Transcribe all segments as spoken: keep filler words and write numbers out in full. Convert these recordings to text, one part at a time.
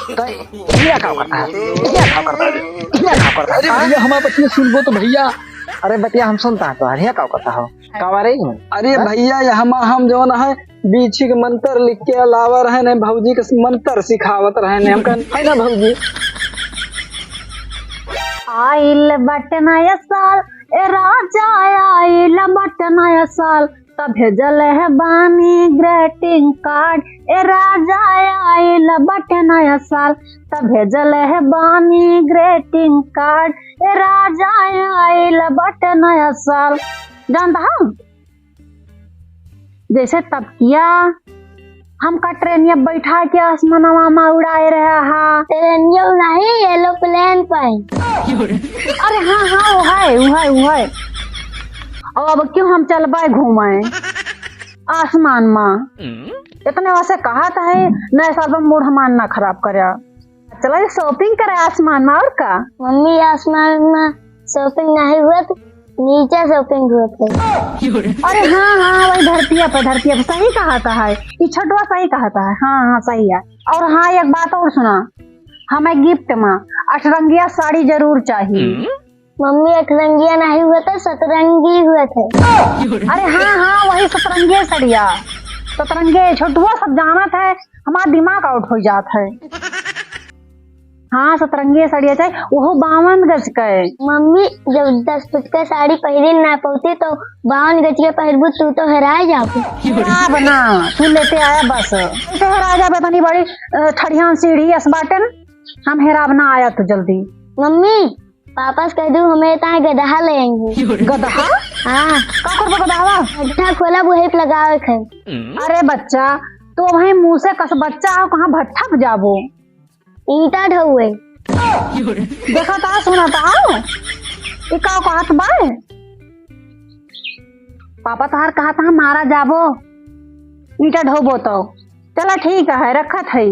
तो ये का करता है? ये का करता है? ये का करता है? अरे भैया, हमार बतिया सुनबो तो भैया। अरे बतिया हम सुनता है तो, ये का करता हो? का बारे में? अरे हाँ? भैया, ये हम, हम जौन है, बीछी के मंत्र लिख के अलावा रहे ने, भौजी के मंत्र सिखावत रहे ने, हम कहन, है ना भौजी? आइल बटे नया साल, ए राजा, आइल बटे नया साल, त भेजले बानी greeting card, ए राजा, आइल बटे नया साल, त भेजले बानी greeting card, ए राजा, आइल बटे नया साल। जानता हो, जैसे तब किया हमका ट्रेनिया बैठा के आसमानवा में उड़ाए रहा हा। ट्रेनिया नहीं, एरोप्लेन पे। अरे हाँ, हाँ, वो है, वो है, वो है। और अब क्यों हम चलबे घूमे आसमान में? इतने वैसे कहा था है, नए साल में मूड हमार ना खराब करे। चला ये shopping करे आसमान में, और का? मम्मी, आसमान में shopping नहीं हुआ, तो नीचे shopping हुआ था। अरे हाँ, हाँ, वही धरतिया पे, धरतिया पे। सही कहा था है, ये छोटवा सही कहा था है। हाँ, हाँ, सही है। और हाँ, एक बात और सुना, हमें gift में अठरंगिया साड़ी जरूर चाहिए। मम्मी, अठरंगिया नहीं हुआ था, सतरंगी हुआ था। अरे हाँ, हाँ, वही सतरंगिया सड़िया, सतरंगे। छोटुआ सब जानत है, हमार दिमाग out हो जात है। हाँ, सतरंगिया सड़िया चाहे, वो बावन गज के। मम्मी, जब दस फुट का साड़ी पहिरे ना पौती तो बावन गज के पहिरबू, तू तो हेराए जाबू। हेराब ना, तू लेते आया बस। कैसे हेरा जाबे, इतनी बड़ी, अ, ठड़ियान सीढ़ी अस बाटन? हम हेराब ना आया तू जल्दी। मम्मी, पापा से कह दू हमें ताए गदहा ले आएंगे। गदहा? हाँ। का करबो गदहवा? भट्ठा खोलब, वही पे लगावे के है। अरे बच्चा, तू वही मुँह से कस बच्चा हो, कहाँ भट्ठा पे जाबो? ईंटा ढोवे। देखा था, सुना था, आओ। ई का कहत बा? पापा तोहार कहा था, हम मारा जाबो, ईंटा ढोबो तो। चला ठीक है, रखत है।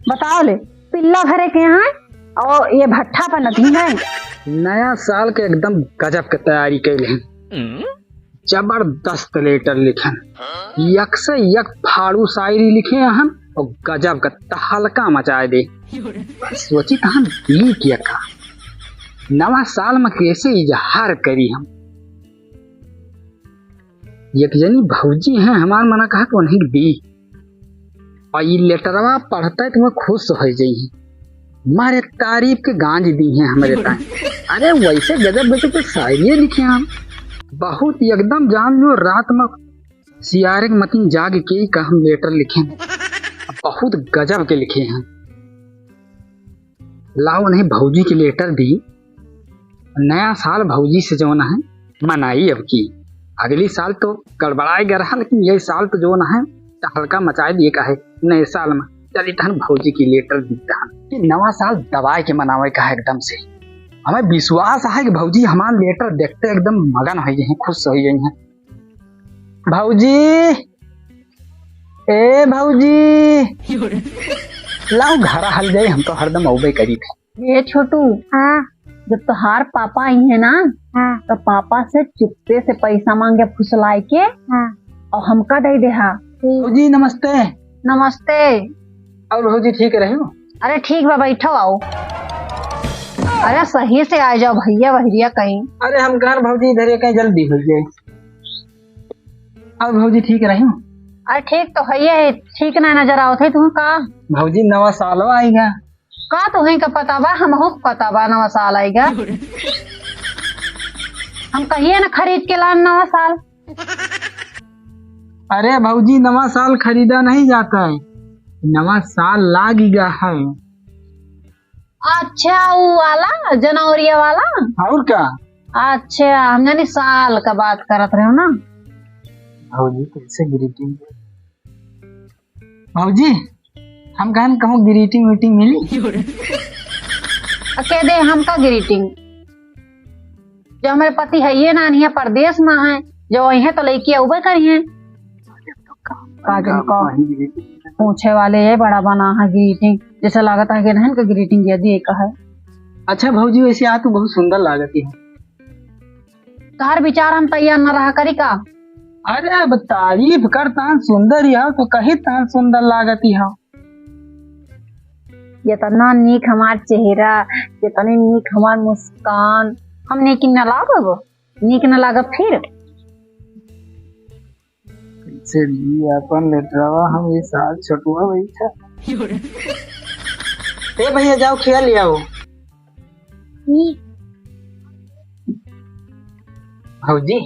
बताओ ले, पिल्ला भरे के यहाँ और ये भट्ठा पर नदी है। नया साल के एकदम गजब के तैयारी कैले हैं। जबरदस्त letter लिखन, यक से यक फाड़ू शायरी लिखे हन और गजब का तहलका मचाए दे। सोचित हन दी क्या का, नवा साल में कैसे इजहार करी हम। एक जनी भौजी हैं हमार, मना कहा तो उन्हीं के दी। और ई लेटरवा पढ़ते तो वो खुश हो जाई हैं, मारे तारीफ के गांज दी हैं हमारे ताए। अरे वैसे गजब गजब के शायरी लिखे हम, बहुत एकदम जान लो रात में सियारे के मतीन जाग के ही का हम letter लिखे हैं, बहुत गजब के लिखे हैं। लाओ उन्हें भौजी के letter दी, नया साल भौजी से जौन है मनाई अब की। अगली साल तो गड़बड़ाए गया रहा, लेकिन यही साल तो जौन है तहलका मचाए दिए का है नए साल में। चली तहन भौजी की letter दी तहन कि नवा साल दबाए के मनावे का है एकदम से। हमें विश्वास है कि भौजी हमार letter देखते एकदम मगन हो गई हैं, खुश हो गई हैं। भौजी, ए भौजी, लाओ घरा हल जाए, हम तो हरदम औबे करी थे। ए छोटू, हाँ। जब तोहार पापा आई है ना, हाँ। तो पापा से चुप्पे से पैसा मांगे फुसलाए के, हाँ। और हमका दे दे हा। ठीक। भौजी नमस्ते। नमस्ते। और भौजी ठीक रहे हो? अरे ठीक बा, बैठो आओ। अरे सही से आ जाओ भैया, बहरिया कहीं। अरे हम घर भौजी इधर कहीं जल्दी हो जाए। और भौजी ठीक रहे हो? अरे ठीक तो है, ठीक ना नजर आओ थे तुम का? भौजी नवा साल आएगा। का तुहई का पता बा, हमहू का पता बा नवा साल आइगा। हम कहिए ना खरीद के लान नवा साल। अरे भौजी, नवा साल खरीदा नहीं जाता है, नवा साल लागिगा है। अच्छा, ऊ वाला, जनवरिया वाला? और का? अच्छा, हम जानी साल का बात करत रहे हो ना। भौजी, कैसे greeting? भौजी, हम कहन कहूँ greeting वीटिंग मिली? आ के दे हमका greeting? जो हमारे पति है ये ना, नहीं परदेश में है, जो वही है तो लेके अउबे करिए। का जन का पूछे वाले ये बड़ा बना है greeting, जैसे लागत है कि नहीं का greeting ये दिए का है। अच्छा भौजी, वैसे आ तू बहुत सुंदर लागती है। तोहार विचार हम तैयार न रहा करी का? अरे अब तारीफ कर तहन सुंदर ही हो तो कही तहन सुंदर लागती हो। जितना नीक हमार चेहरा, जितनी नीक हमार मुस्कान, हम नीक न लागब? नीक न लागब फिर? कैसे ली अपन लेटरवा हम ये साल छोटुआ बैठा। ए भैया, जाओ खिया ले आओ। भौजी,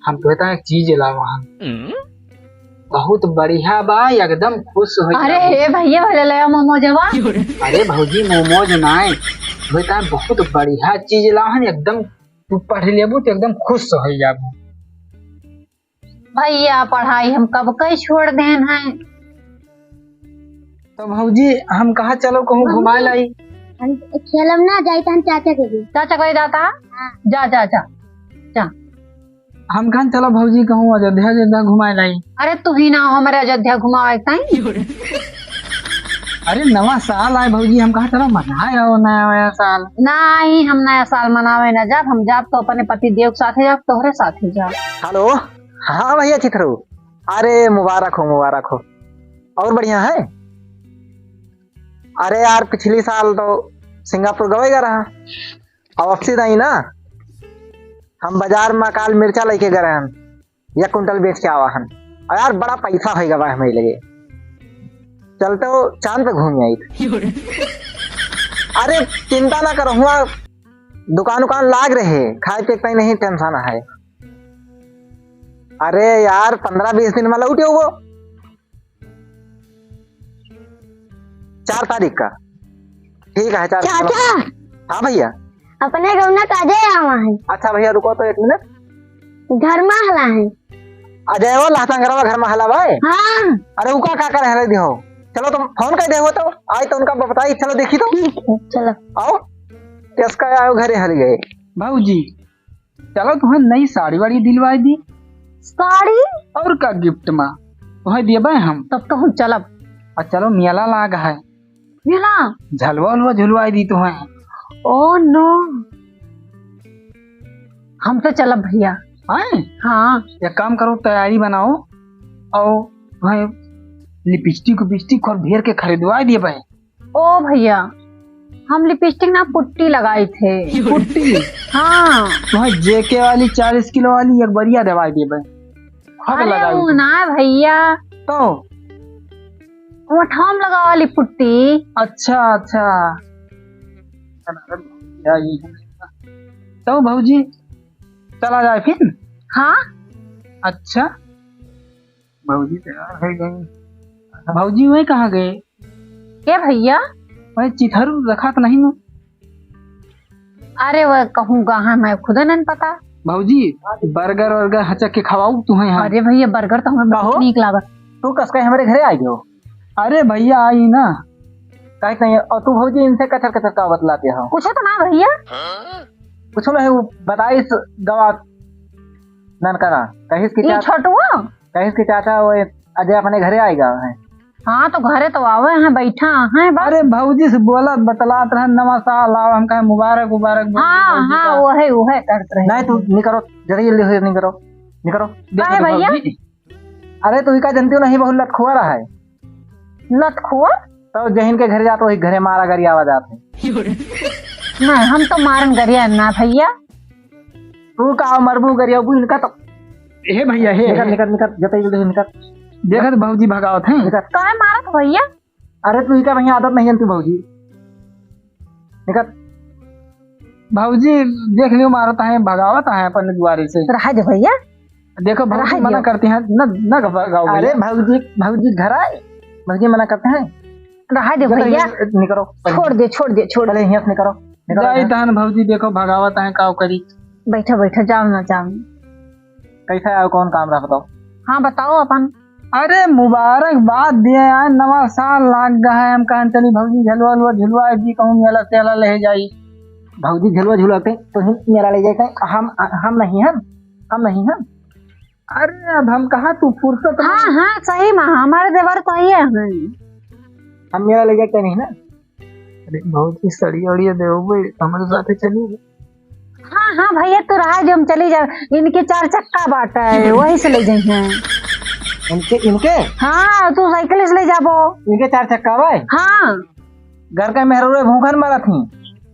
हम तो एक चीज लावा हन। हम्म? बहुत बढ़िया बा, एकदम खुश हो अरे जाबो। हे भैया, भले ले आओ मोमोजवा। अरे भौजी, मोमोज नाय, बेटा बहुत बढ़िया चीज लावा हन, एकदम तू पढ़ लेबू तो एकदम खुश हो जाबू। भैया, पढ़ाई हम कब के छोड़ देन है। तो भौजी, हम कहाँ चलो कहूँ मम्मी, घुमाए लाई? हम खेलब ना जाई, तो हम चाचा के भी। चाचा के जाता? हाँ। जा, जा, जा, जा। हम कहाँ चलो भौजी कहूँ अयोध्या, अयोध्या घुमाए लाई। अरे तू ही ना हो हमारे अयोध्या घुमावे ताई। अरे नवा साल आए भौजी, हम कहाँ चलो मनाए आओ नया, नया साल। नहीं, हम नया साल मनावे ना जाब, हम जाब तो अपने पति देव के साथे जाब, तोहरे साथे जाब। हेलो। हाँ भैया चिथरू, अरे मुबारक हो, मुबारक हो। और बढ़िया है? अरे यार, पिछली साल तो सिंगापुर गवे गा रहा, अब वापसी नहीं ना, हम बाजार में काल मिर्चा लेके गए रहन, एक कुंटल बेच के आवा हन। और यार, बड़ा पैसा होइगा बा हमें लगे, चलते हो चांद पे घूम आई। अरे चिंता ना करो, हुआ दुकान उकान लाग रहे, खाए पिए का नहीं टेंशन है। अरे यार, पन्द्रह बीस दिन में लौटे हो, चार तारीख का। ठीक है, चार तारीख का। चाचा। हाँ भैया। अपने गौना काजे आवा है। अच्छा भैया, रुको तो एक मिनट। घर में हला है। अजय वो लहतंगरवा घर में हला भाई। हाँ। अरे उका का करे हले दिहो? चलो तुम फोन कर दे हो तो, आज तो उनका बताई, चलो देखी तो। ठीक है, चलो। आओ, किसका आयो घरे हल गए। भौजी, चलो तुम्हें नई साड़ी वाड़ी दिलवाई दी। साड़ी? और का गिफ्ट में तुम्हें देबे हम। तब तो हम चलब। और चलो मेला लाग है। मेला? झलवा उलवा झुलवाई दी तुम्हें। Oh no। हम तो चलब भैया। हैं? हाँ। एक काम करो, तैयारी बनाओ और तुम्हें लिपस्टिक उपिस्टिक और भेर के खरीदवाई दिए भाई। ओ भैया, हम लिपस्टिक ना पुट्टी लगाई थे। पुट्टी? हाँ। वह जेके वाली चालीस किलो वाली एक बढ़िया दवाई देबे। हद अरे लगाई वो तू। ना भैया। तो? ओठवा में लगावे वाली पुट्टी। अच्छा, अच्छा। तो भौजी, चला जाए फिर? हाँ। अच्छा। भौजी तैयार हो गई। भौजी वहीं कहाँ गए? के भैया? वही चिथरू रखा तो नहीं ना? अरे वह कहूँ गा है, मैं खुदे नहीं पता। भौजी, बर्गर वर्गर हचक के खवाऊ तुम्हें हम। अरे भैया, बर्गर तो हमें बहुत कहो? नीक लागत। तू कस के हमारे घरे आ गयो? अरे भैया, आई ना। काहे नहीं? और तू भौजी इनसे कचर कचर का बतलाते हो? कुछ तो ना भैया। कुछ नहीं, वो बताइस गवा ननकना। कहिस कि ये क्या छोटुआ? कहिस कि चाचा वो अजय अपने घरे आएगा है। हाँ, तो घरे तो आवे हैं, बैठा हैं बस। अरे भौजी से बोला, बतलात रहे, नवा साल आवा, हम कहे मुबारक, मुबारक, भौजी, हाँ, भौजी हाँ, का। वो है, वो है, करत रहे। नहीं, तू निकरो, जल्दी, जल्दी हो, निकरो, निकरो। काहे देखो तो भैया? भौजी। अरे, तू ही का जनती हो, नहीं, बहुत लतखुआ रहा है। लतखुआ? तो जहिन के घरे जात, वही घरे मारा गरियावा जात है। नहीं, हम तो मारन गरिया ना भैया। तू का मरबू गरिया, बू इनका तो। हे भैया, हे, निकल, हे। निकल, निकल, जतई जल्दी निकल। देखत भौजी भगावत हैं। निकल। काहे मारत भैया? अरे तू इका भैया आदत नहीं जानती भौजी। निकल। भौजी देख लियो, मारत हैं, भगावत हैं अपने दुआरे से। रहा दे भैया। देखो भौजी रहा मना दियो। करती हैं, न, न भगाओ अरे भैया। भौजी, भौजी घर आए, भौजी मना करते हैं। रहा दे जतई भैया। निकरो। छोड़ दे, छोड़ दे, छोड़ दे। पहले यहाँ से निकरो। निकरो जाई यहाँ। तहन भौजी, देखो भगावत हैं, काव करी। बैठो, बैठो, जाओ ना, जाओ ना। कैसा है, कौन काम रहा बताओ? हाँ, बताओ अपन। अरे मुबारकबाद दिए आए, नवा साल लाग गा है, हम कहन चली भौजी झलवा उलवा झुलवा दी, कहूँ मेला तेला ले जाई। भौजी झलवा झुलवा के तो ही मेला ले जाए, हम, हम नहीं हम, हम नहीं हम। अरे अब हम कहा तू फुर्सत में हाँ, हाँ, सही में हमारे देवर तो ही है। हम मेला ले जाए नहीं ना। अरे भौजी सड़िया उड़िया देवे, हमारे साथे चली। हाँ, हाँ, भैया, तू रहा जो हम चली जाओ। इनके चार चक्का बाटे, वही से ले जाइए। इनके, इनके? हाँ, तू साइकिल से ले जाबो। इनके चार चक्का बा? हाँ। घर के मेहररुए भूखन मरत ही,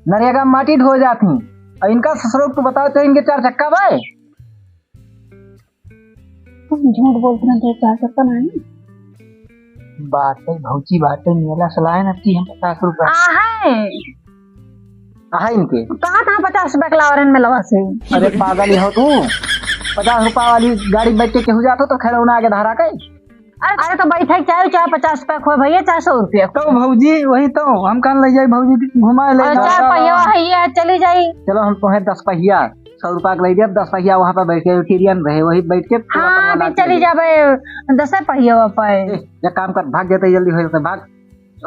नरेगा माटी ढो जात ही। और इनका ससुरो तू बताओ तो इनके चार चक्का बाय। तुम झूठ बोलते हैं, दो चार चक्का नहीं। बाटे भौजी, बाटे मेला से लाए ना कि हम पचास रुपया। आहे। आहे इनके। कहाँ, कहाँ पचास रुपया के लावा रहन मेलवा से? अरे पागल ही हो तू, पचास रुपया वाली गाड़ी बैठ के केहू जात हो तो खिलौना आगे धरा के। अरे, अरे तो बैठे चाहे, चाहे पचास रुपया खोए भैया, चाहे सौ रुपया। तो भौजी वही तो हम कहन ले जाई भौजी, घुमाए ले अरे जाओ। चार पहिया है, ये चली जाई। चलो हम तोहे दस पहिया, सौ रुपया के ले दिया, दस पहिया वहाँ पे बैठ के टिरियन रहे, वही बैठ के हाँ, अभी चली जाबे दस पहिया पे। ए, एक काम कर, भाग जाते जल्दी हो जाते, भाग।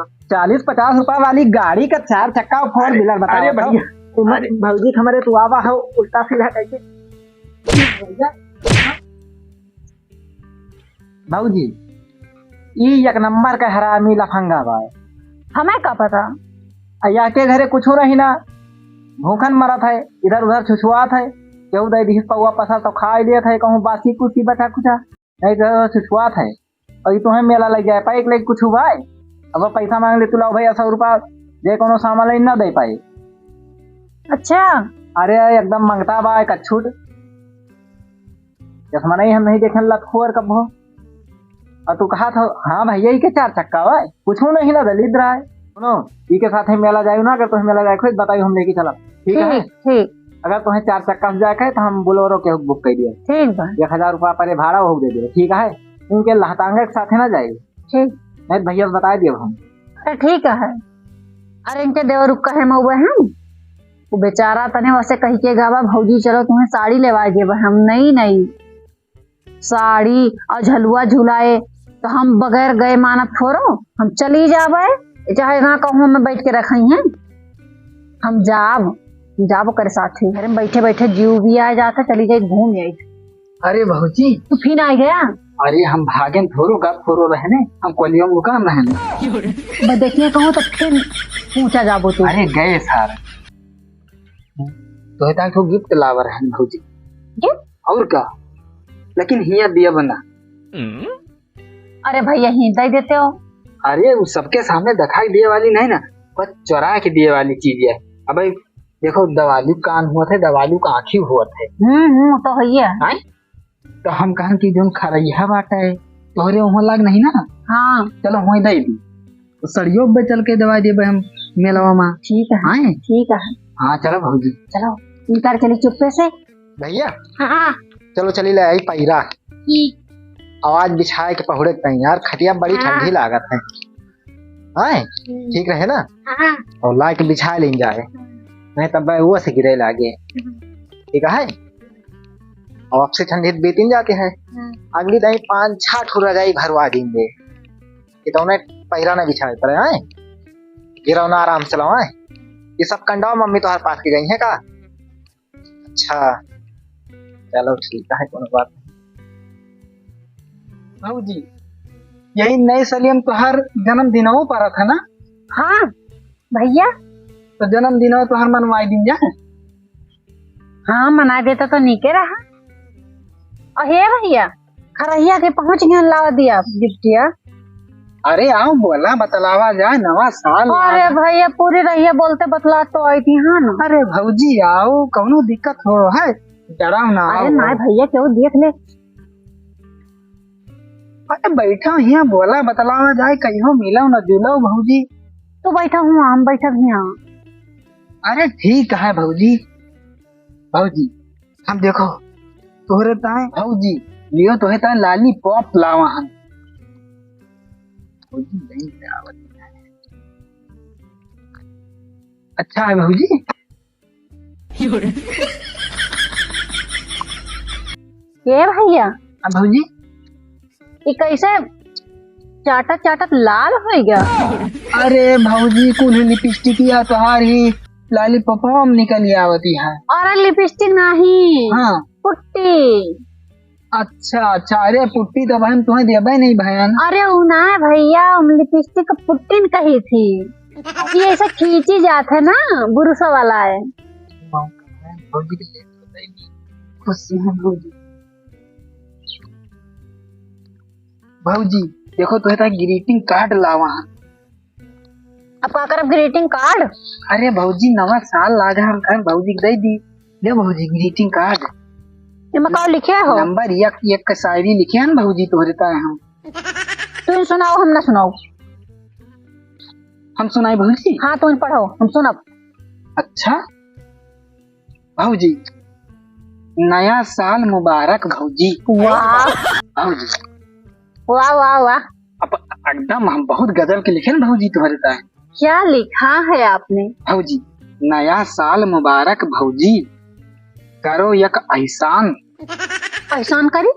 चालीस पचास रुपया वाली गाड़ी का चार चक्का four wheeler बताओ अरे तो। भैया, तुम अरे। भौजी के हमारे तू आवा हो, उल्टा सीधा करके। भौजी, ई एक नंबर का हरामी लफंगा बा। हमें का पता? आ या के घरे कुछो रही ना, भूखन मरत है, इधर उधर छुछुआत है, केहू दे दिहिस पौआ पसार तो खा लेत है, कहूँ बासी कुसी बचा कुचा, नहीं तो छुछुआत है। और ई तोहे मेला लग जाए, पाई के लगे कुछ हुआ है? अब पैसा मांग ले, तू लाओ भैया सौ रुपया, जे कोनो सामान ले ना दे पाए। अच्छा। अरे एकदम मंगता बा, एक अच्छूट। चश्मा नहीं, हम नहीं देखे लतखोर कबो। और तू कहा था, हाँ भैया, ई के चार चक्का बा, कुछ नहीं ना दलिद्र है। सुनो, ई के साथ ही मेला जाए ना, अगर तुम्हें मेला जाए खुद बताइए, हम लेके चला, ठीक है? ठीक, ठीक। अगर तुम्हें चार चक्का से जाए के है, तो हम बोलेरो के बुक कर दिए। ठीक बा। एक हजार रुपया पहले भाड़ा हो दे दे, ठीक है? इनके लहतांगे के साथ है ना जाए। ठीक। नहीं भैया से बता दिए हम। अरे ठीक है। अरे इनके देवर कहे मउबे हम, वो बेचारा तने वैसे कह के गावा, "भौजी चलो तुम्हें साड़ी लेवा देबे हम।" "नहीं, नहीं।" साड़ी और झलुआ झुलाए, तो हम बगैर गए मानत थोरो, हम चली जाबे, चाहे ना कहूँ हमें बैठ के रखई हैं, हम जाब, जाब ओकरे साथे। घर में बैठे बैठे जीव भी आ जाता, चली जाई घूम आई। अरे भौजी। तू फिर आ गया? अरे हम भागेन थोरो, गप थोरो रहने, हम कोलियों में रुकान रहने। बस देखिए कहूँ तो फिर पहुँचा जाबो तू। अरे गए सार। तोहे ताई ठो gift लावा रहन भौजी। Gift? और का? लेकिन हिया दिया बना। अरे भैया, ही दे देते हो। अरे, वो सबके सामने दिखाई दिए वाली नहीं ना, बस चुरा के दिए वाली चीज है। अबे देखो, दवालू कान हुआ थे, दवालू का आँखी हुआ थे। हम्म, हम्म, तो है ये। आय? तो हम कहन कि जोन खरैया बाटे, तोहरे वहाँ लाग नहीं ना? हाँ। चलो, वहीं दे दी। तो सड़ियो पे चल के दवा देबे हम मेलवा में। ठीक है। हाँ? ठीक है। हाँ, चलो भौजी। चलो, निकाल चली चुप्पे से। भैया। हाँ। चलो, चली ले आई पैरा। ठीक। आवाज बिछाए के पहुड़े के तैयार, खटिया बड़ी हाँ। ठंडी लागत है। हाँ? हम्म। ठीक रहे ना? हाँ। और लाइट बिछा लेन जाए, हाँ। नहीं तब वो से गिरे लागे। हम्म। ठीक है? और आपसे ठंडी बीतिन जाते हैं। हम्म। अगली दाई पाँच छह ठो रजाई भरवा देंगे। ये तो उन्हें पहिरा न बिछाए पड़े हैं। गिरौना आराम से लाओ हैं। ये सब कंडवा मम्मी तोहर पास के गई हैं का? अच्छा, चलो ठीक है, कोनो बात नहीं। भौजी, यही नए सलियम तोहर जन्मदिनवो परत है ना? हाँ भैया। तो जन्मदिनवा तोहर मनवाई दिन जा। हाँ, मना देता तो नीके रहा। अहे भैया, खरहिया के पहुँच गए, लावा दिया गिफ्टिया। अरे आओ, बोला बतलावा जाए, नवा साल अरे आ। भैया, पूरी रहिया बोलते बतला तो आई थी, हाँ ना। अरे भौजी आओ, कौनो दिक्कत हो है, डराओ ना, अरे आओ। ना भैया, केहू देख ले। अरे बैठा हिया, बोला बतलावा जाए, कहियो मिलो न जुलो भौजी। तू बैठा हुआ, हम बैठा हिया। अरे ठीक है भौजी, भौजी, हम देखो, तोहरे ताए भौजी, लियो तोहरे ताए lollipop लावा हन। भौजी, नहीं आवत है। अच्छा है भौजी। ये भैया। हाँ भौजी। ई कैसे चाटत चाटत लाल होइ गया? अरे भौजी, कुल लिपस्टिकिया तोहार ही लॉलीपॉप में निकल आवती है। अरे लिपस्टिक नहीं, हाँ। पुट्टी। अच्छा, अच्छा, अरे पुट्टी तो बहन तुम्हें देबे नहीं बहन। अरे उ ना भैया, हम लिपस्टिक का पुट्टी न कही थी। ये ऐसे खींची जात है ना, बुरुसा वाला है। भौजी के लिए खुशी है भौजी। भौजी, देखो तोहे ताई greeting card लावा हन। अब का करब, greeting card? अरे भौजी, नवा साल लागा, हम कहन भौजी के दे दी। ले भौजी, greeting card। एमा का लिखे हो? नंबर एक, एक का शायरी लिखे हन भौजी, तोहरे ताय हम। तुम सुनाओ, हम ना सुनाओ। हम सुनाई भौजी? हाँ, तुम पढ़ो, हम सुनब। अच्छा भौजी, नया साल मुबारक भौजी। वाह। भौजी। वाह, वाह, वाह। अब एकदम हम बहुत गजब के लिखे न भौजी तोहरे ताय। क्या लिखा है आपने? भौजी, नया साल मुबारक भौजी, करो एक एहसान। एहसान करी?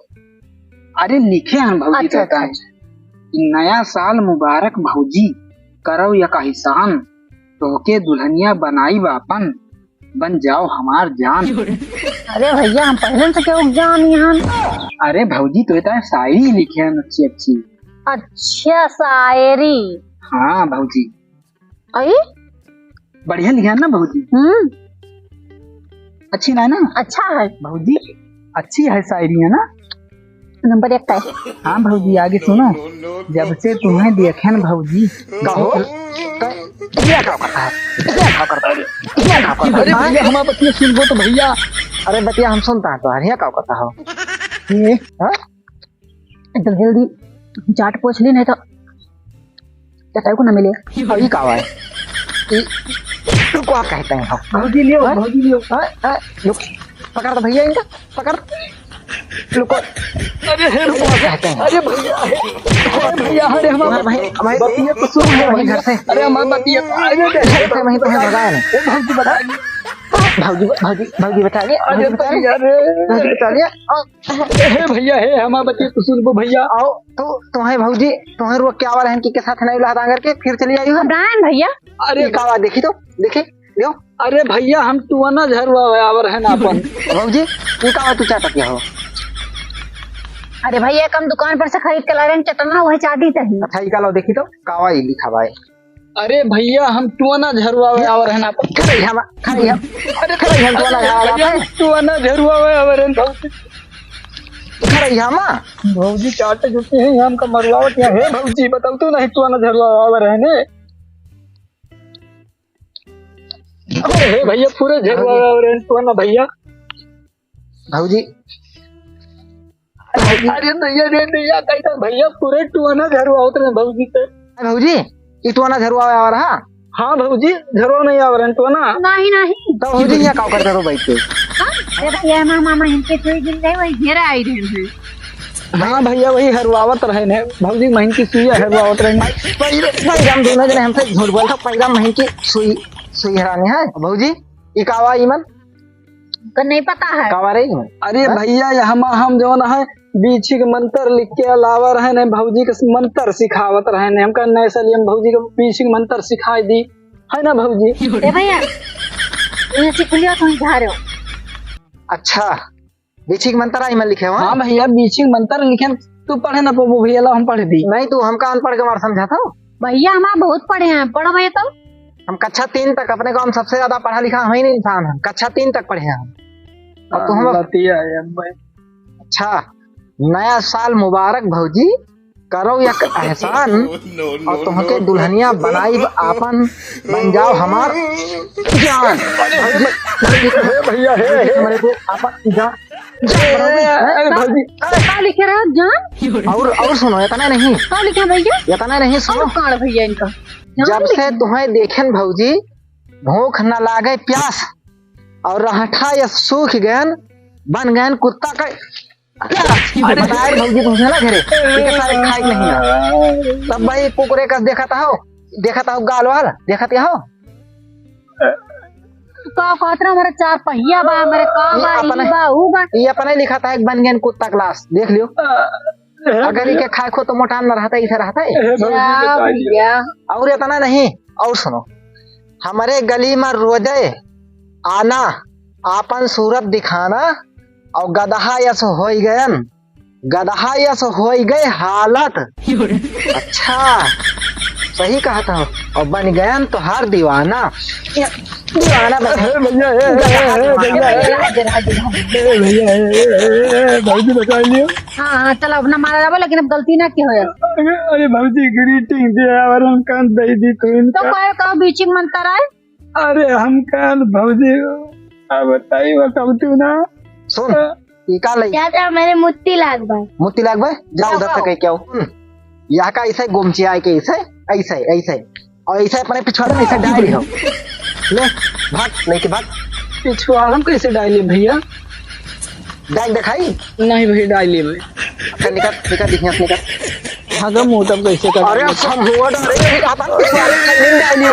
अरे लिखे हन भौजी अच्छा, तोहरे ताय। अच्छा। नया साल मुबारक भौजी, करो एक एहसान, तोहके दुल्हनिया बनाइब आपन, बन जाओ हमार जान। अरे भैया, हम पहले से केहू के जान यहाँ। अरे भौजी, तोहरे ताय शायरी लिखे हन अच्छी अच्छी। अच्छा, शायरी। हाँ भौजी। आई? बढ़िया लिखे हन ना भौजी? हम्म। अच्छी ना है ना? अच्छा है। भौजी, अच्छी है शायरी, है ना? नंबर एक का है। हाँ भौजी, आगे सुनो। जब से तुम्हें देखे न भौजी। कहो, क-, क्या का करता है? क्या का करता है? क्या का करता है? अरे भैया, हमार बतिया सुनबो तो भैया। अरे बतिया हम सुनता है तो, अरे का करता हो? ये, हाँ? एकदम जल्दी जाट पोछ ली, नहीं तो चटाई को ना मिले। अभी का हुआ है? ई, तू का कहते हैं हो? भौजी लियो, हाँ? भौजी लियो। हाँ, हाँ, लुक, पकड़ तो भैया इनका, पकड़। लुको। अरे हे रुको, भैया, कहते हैं। अरे भैया, अरे भैया, अरे हमार हमार भाई, हमार बतिया तो सुन ले वहीं घर से। अरे हमार बतिया, अरे घर से वहीं तुम्हें भगाया नहीं। ए भौजी बता। भौजी, भौजी, भौजी बता दिया, अरे भौजी बता दिया। भैया रे। भौजी बता दिया। हे भैया, हे, हमार बतिया तो सुनबो भैया। आओ, तू, तुम्हें भौजी, तुम्हें रोक के आवा रहन कि के साथ नहीं उलाह दांगर के, फिर चली आई हो। हम ना आएन भैया। अरे ई का बा, देखी तो, देखी, लियो। अरे भैया, हम टुअना झरवावे आवर है ना अपन। भौजी, ई का बा तू चाटत हो? अरे भैया, कम दुकान पर से खरीद के ला रहे हैं चटना, वही चाटी तही। अच्छा, ई का लो, देखी तो, का बा ई लिखा बा। अरे भैया, हम टुअना झरवावे आवर है ना अपन। खरैया मा, खरैया। अरे खरैया, टुअना झरवावे भैया, आवर है। टुअना झरवावे आवर है भौजी। खरैया मा। भौजी चाटे जुटी है, हमका मरवावत है। हे भौजी, बताओ तू नहीं टुअना झरवावे आवर है ने। अरे हे भैया, पूरे झरवावे आवर है टुअना भैया। भौजी। अरे दैया रे दैया, कही तो भैया पूरे टुअना झरवावत रहे भौजी से। अरे भौजी, ई टुअना झरवावे आवर हा? हाँ भौजी, झरवा नहीं आवर है टुअना। नहीं, नहीं। तो भौजी यहाँ का करते हो बैठ के? हाँ? अरे भैया, मामा, मामा, इनके कोई दिन गए, वही घेरा आई रहे हैं। हाँ भैया, वही हरवावत रहे ने भौजी, महीन की सुइया हरवावत रहे ने। पहले, पहले हम दोनों जने हमसे झूठ बोलता, पहला महीन की सुई, सुई हराने है भौजी। ई का बा ई मन? का नहीं पता है। का बा रे? अरे हाँ? भैया, यहाँ हम जौन है, बीछी के मंतर लिख के अलावा रहे ने, भौजी के मंतर सिखावत रहे ने। हमका नए साल में भौजी के बीछी के मंतर सिखाई दी, है ना भौजी? ए भैया, ये सिकुलिया तुम झारो। अच्छा, बीछी के मंतर आई में लिखे हुआ? हाँ भैया, बीछी के मंतर लिखे, तू पढ़े ना पबू भैया, ला हम पढ़ दी। नहीं, तू हमका अनपढ़ के मार समझा था। भैया, हमार बहुत पढ़े हैं, पढ़ो भैया तो। हम कक्षा तीन तक, अपने गाँव में सबसे ज्यादा पढ़ा लिखा हम ही इंसान हैं, कक्षा तीन तक पढ़े हैं हम। और तू हम बतिया है भाई। अच्छा, नया साल मुबारक भौजी, करो एक एहसान और तुमके दुल्हनिया बनाई आपन, बन जाओ हमार जान। अरे भौजी, भैया, हे, हे। हमरे को आपन जान, जान बनाओगे, हैं? अरे भौजी। का लिखे रहे हो, जान? और, और सुनो, इतना नहीं। का लिखे भैया? इतना नहीं, सुनो। और कौन भैया इनका? जान जब से लिखे। तुम्हें देखेन भौजी, भूख न लागे प्यास, और रहठा ये सूख गयन, बन गयन कुत्ता का प्यास। अरे बताए भौजी तुमसे ना घरे, इनके सारे खाए नहीं ना। तब भाई कुकुरे का देखत हो, देखत हो गाल वाल, देखत हो। का कहत रहा, हमारे चार पहिया बा, हमारे का ये बा, अपने, ई बा, ऊ बा। ये अपने लिखा था, एक बन गयन कुत्ता का लाश, देख लियो। अगर इके खाए खो तो मोटान न रहता, इसे रहता है। ए, भौजी, जा बताइए। भैया। और इतना नहीं, और सुनो, हमरे गली में रोजे आना, आपन सूरत दिखाना, और गदहा यस होई गयन, गदहा यस होई गए हालत। अच्छा, सही कहत हो, और बन गयन तोहार दीवाना। दीवाना बन। ए भैया, ए, ए, ए, भैया, ए, ए, भैया, ए, ए, ए, ए, भौजी बचा लियो। हाँ, हाँ, चलो, अपना मारा जाबो, लेकिन अब गलती ना के होए। अरे, अरे भौजी, greeting दे, और हम कान दे दी तो इनका। तो कहे, कहो, बीचिंग मंतर आए। अरे, हम कान भौजी, अब बताई, बताऊ तू ना। सुन, ई का लई? चाचा, मेरे मुत्ती लाग बा। मुत्ती लाग बा? जा उधर से कह के आओ। हम्म। यहाँ का ऐसे गुमचिया के ऐसे, ऐसे, ऐसे। और ऐसे अपने पिछवाड़े में ऐसे डाल हो। ले, भाग, लेके भाग। पिछवाड़े में कैसे डाल ले भैया? डाल दिखाई? नहीं भैया, डाल ले भाई। अच्छा, निकल, निकल, दिख, निकल। भागा मुंह तब कैसे कर अरे, ले? हम हुआ डाल रहे हैं, आप पिछवाड़े में डाल लियो।